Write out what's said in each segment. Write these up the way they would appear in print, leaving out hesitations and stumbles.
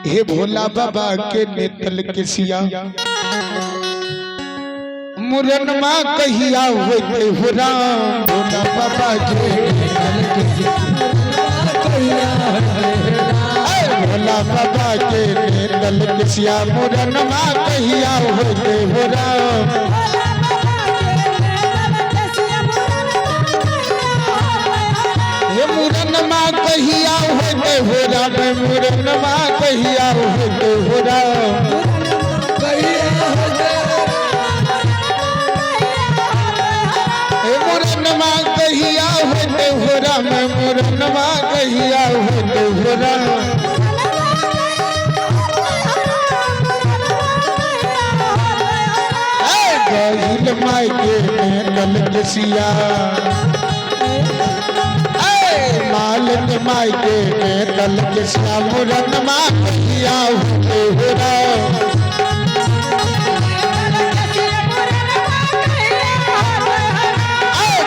हे भोला बाबा के नेतल के सिया मुरनमा कहिया होते हो राम। भोला बाबा के भोला बाबा के नेतल के सिया मुरनमा कहिया होते हो राम। हे मुरनमा कहिया होते हो राम। मुरनमा कहिया होते हो राम। हे मुरनमा कहिया होते हो राम। मुरनमा कहिया होते हो राम। गहिल माई के नेतल के सिया मालिन माई के नेतल के सिया मुरनमा कहिया होते हो राम।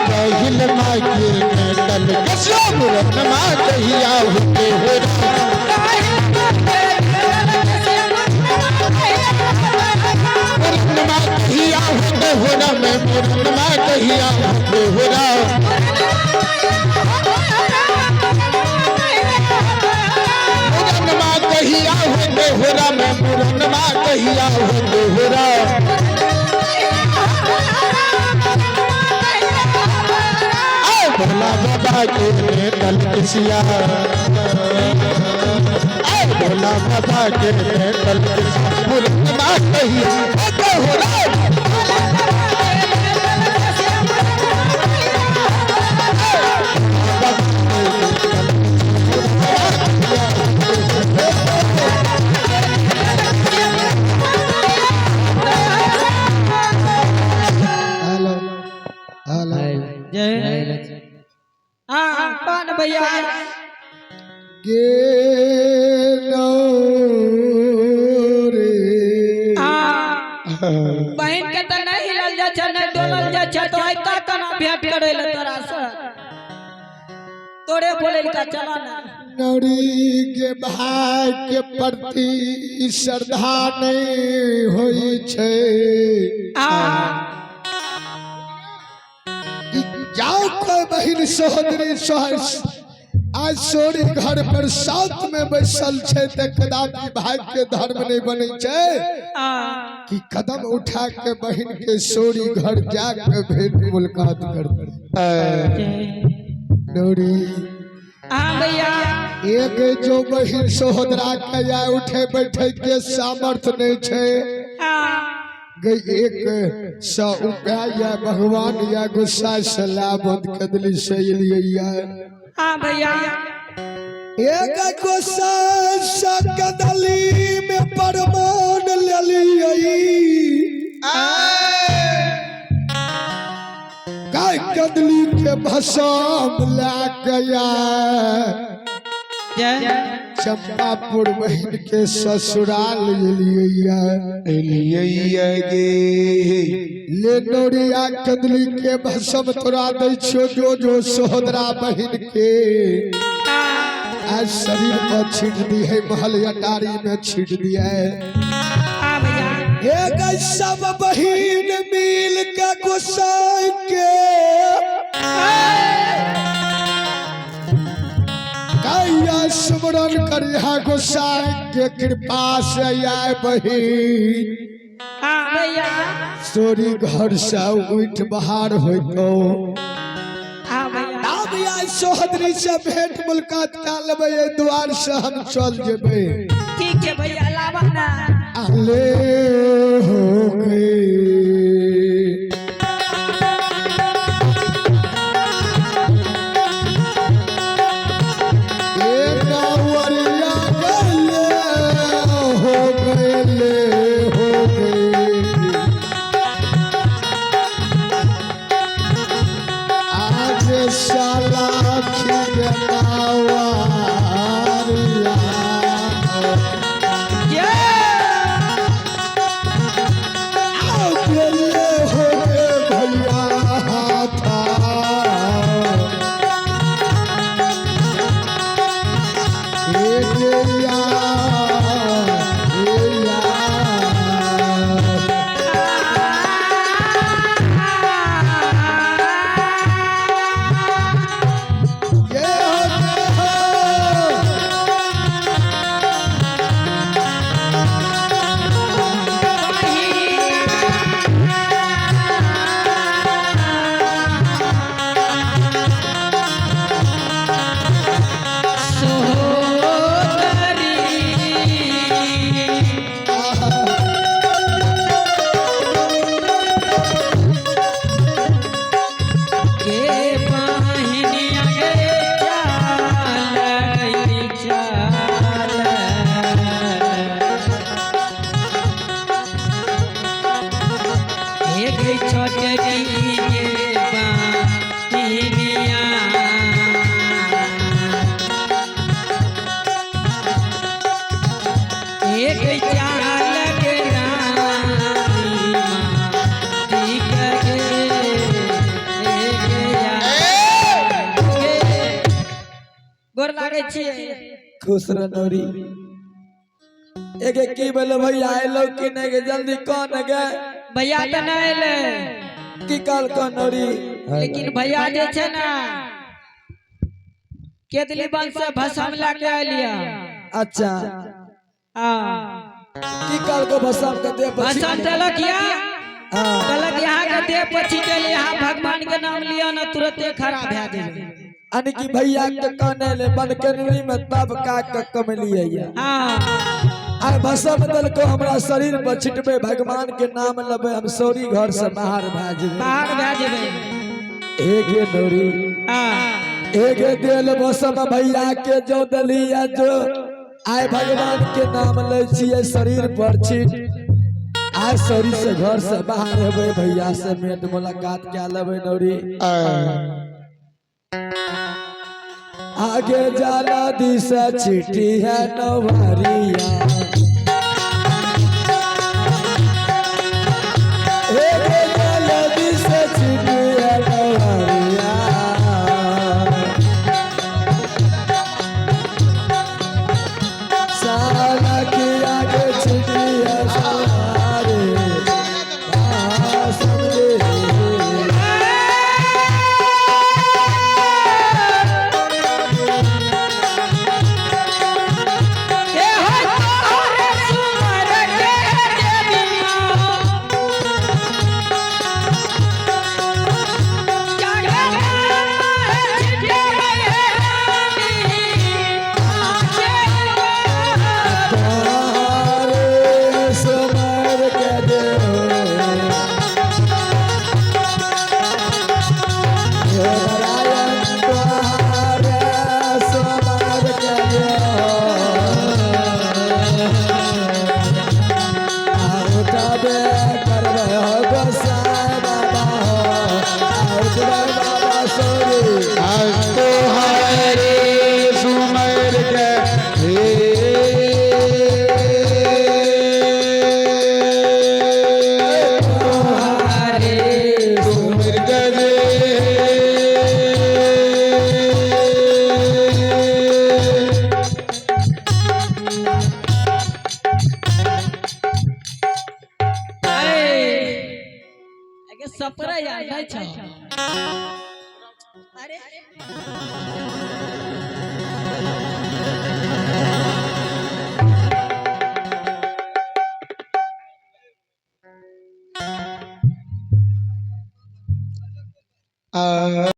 गहिल माई के नेतल के सिया मुरनमा कहिया होते हो राम। मुरनमा कहिया होते हो राम। मुरनमा कहिया होते हो राम। मुरनमा कहिया होते हो राम। मुरनमा कहिया होते हो राम। भोला बाबा के नेतल के सिया भोला बाबा के नेतल के सिया मुरनमा कहिया होते हो राम। हेलो हेलो जय। हाँ कौन भैया के नौरे। हाँ बहन के तो नहीं हिलल जा छै, नहीं डोलल जा छै, तो ऐता केना भेंट करे ले तोरा से? तोरे बोले का चला ना। नौरी के भाई के प्रति श्रद्धा नहीं होई छै। हाँ जाओ कोई बहिन सहोदरी सोहर आज सोरी घर पर साथ में बैसल छै ते कदापि भाई के धर्म नहीं बनै छै हाँ कि कदम उठा के बहिन के सोरी घर जाके भेंट मुलाकात कर। नौरी हाँ भैया एक जो बहिन सहोदरा के या उठे बैठे के सामर्थ्य नहीं छै हाँ गई एक सौ रुपया या भगवान या गुस्सा से ला बंद कर दिली से लिए या हाँ भैया एक गुस्सा से कदली में परमान ले लिये गाय कदली के भसम ला गया जय। चंपापुर बहिन के ससुराल लिए एलियै गे ले नौरिया कदली के भसम तोरा दै छियो जो जो सहोदरा बहिन के आज शरीर पर छीट दी है महल अटारी में छीट दिया है। हाँ भैया एक सब बहिन मिल के गुस्सा के कैया सुमरन करिहा गुस्सा के कृपा से आए बहिन हाँ भैया सोरी घर से उठ बाहर होतो। हाँ भैया आब आइ सोहदरी से भेंट मुलाकात कर लेबै एहि द्वार से हम चल जेबै। ठीक है भैया लावा ना। आले हो गए ए नवरिया गले हो गए हो गए आज साला खिलनावारिया जय। अकेले हो गए भैया था एक यार। एक चाल के रानी माटी के एक गोर लागै छियै। खुश रह नौरी। एगे की बोले भैया आइलो कि नहीं गे, जल्दी कौन गे? भैया तऽ नहि एलै। की कहल कौन नौरी? लेकिन भैया जे छै ने केतली बंश से भसम लए के एलियै। अच्छा। हाँ। की कहल को भसम के दे पर? भसम देलक या हाँ। कहलक यहाँ के देह पर छिटल, यहाँ भगवान के नाम लिअ ने तुरते खड़ा भए जेबै। यानी कि भैया के कहने ले बन के नौरी में तब का के कमलिए या। हाँ। आय भसम दल को हमरा शरीर पर छिटबे, भगवान के नाम लेबे, हम सौरी घर से बाहर भए जेबै। बाहर भए जेबै। एगे नौरी। हाँ। एगे देल भसम भैया के जो दलिया जो आय भगवान के नाम लै छियै, शरीर पर छिट आय सौरी से घर से बाहर हेबै, भैया से भेंट मुलाकात कए लेबै नौरी। आगे जाला दिशा छिटी है नवरिया, एगे जाला दिशा छिटी है नवरिया, साला के आगे छिटी है सारे आ समझे। ए हो तोहरे सुमर के देवी माँ। जागरण छिटे रानी आके। तारे सुमर के देहो, हे नारायण तारे सुमर के देहो, आउ तबे करबै हो गोसाई बाबा हो, आउ तबे बाबा सौरी। तोहरे सुमर के हरे सुमर के अरे अगे सपरा यार नहीं छो। अरे आ